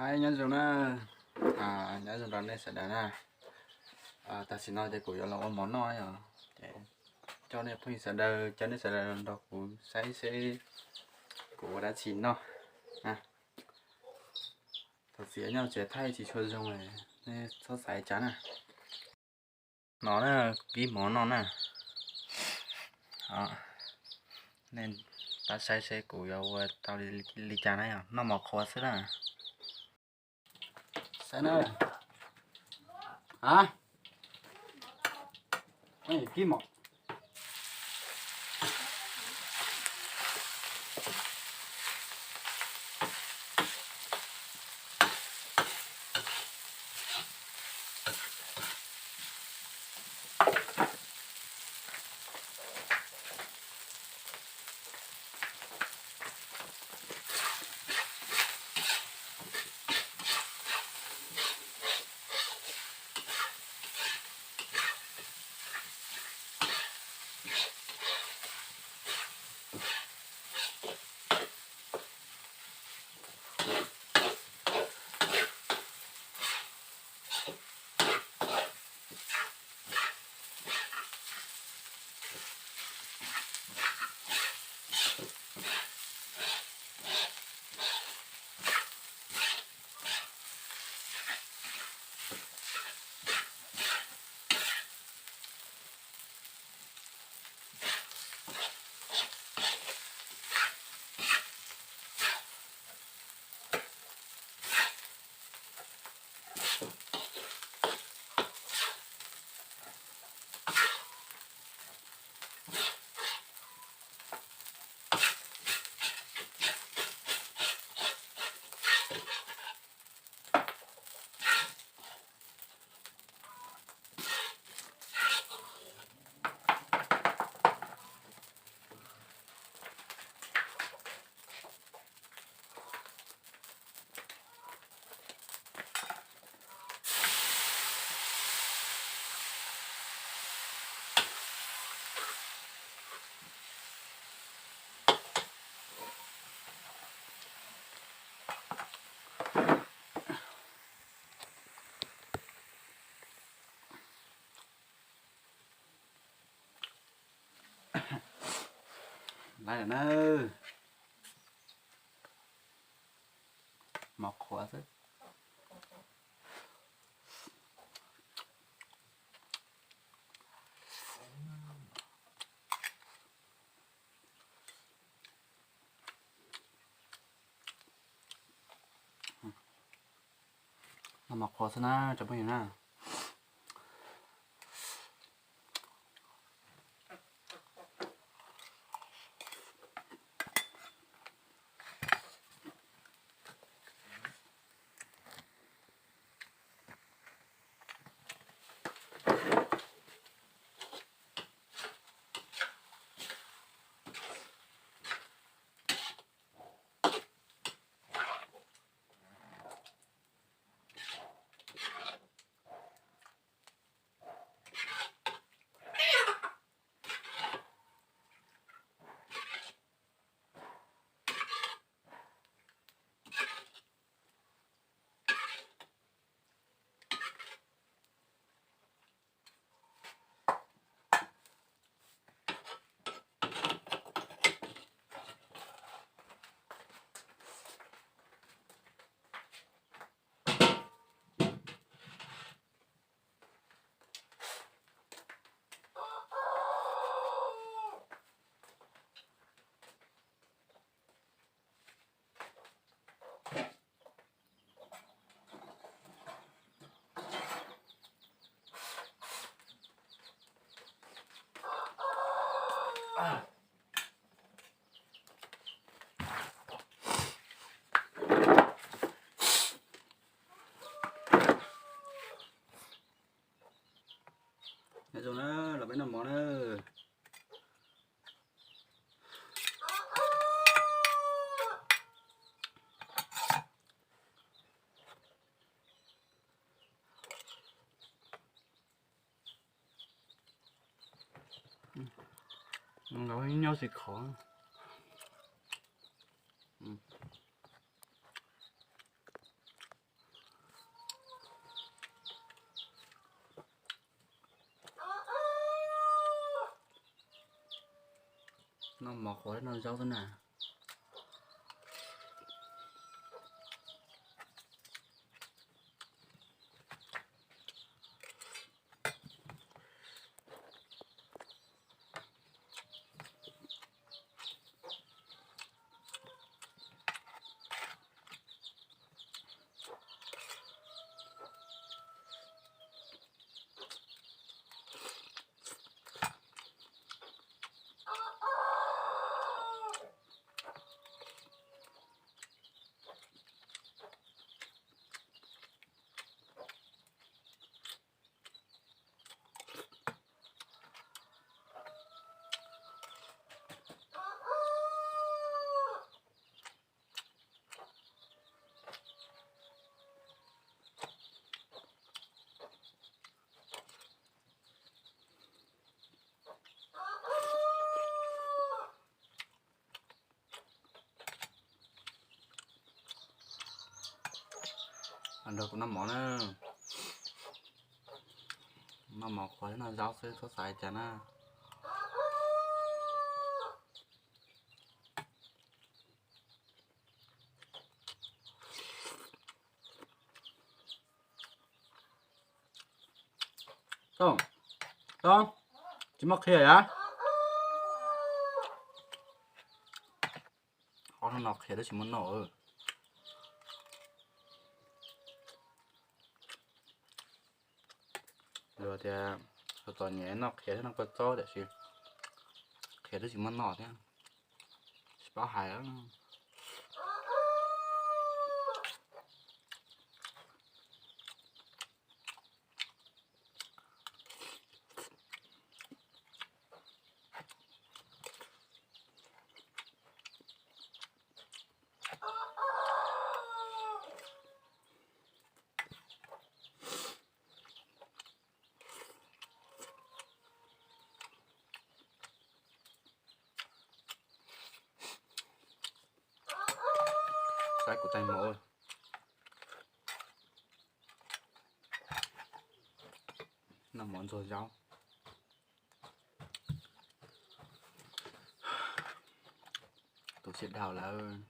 Hais nyob zoo na, nyob zoo rau nej sawv daws na. Tam sim no ces kuv yuav los ua mov noj yom, ces coj nej phooj ywg sawv daws, coj nej sawv daws nrog kuv saib seb kuv ua dab tsi noj. Thaum txiv nyob tsev thaij tsis tshua zoo, nej txhob xav cas na. No na, kib mov noj na. Nej pab saib seb kuv yuav ua tau li cas na, yog noj mov qhuav xwb na. Saib na. A, kib mov. Lawm na, mov qhuav xwb. Noj mov qhuav xwb na cov phooj ywg na. Nyob zoo na, los peb noj mov na. Nyob xis khov. Mov qhuav no zaub xwb na. Nrog kuv noj mov na. Noj mov qhuav thiab noj zaub xwb txhob xav li cas na. Tsis muaj qhia yam. Ob hnub no qhia twb tsis muaj noj. Luag tias txom nyem noj qhia thiab noj kua txob tiam sis qhia twb tsis muaj noj thiab. Tsis paub hais. Saib kuv tais mov. Noj mov ntxuag zaub. Tus siab dhau lawm.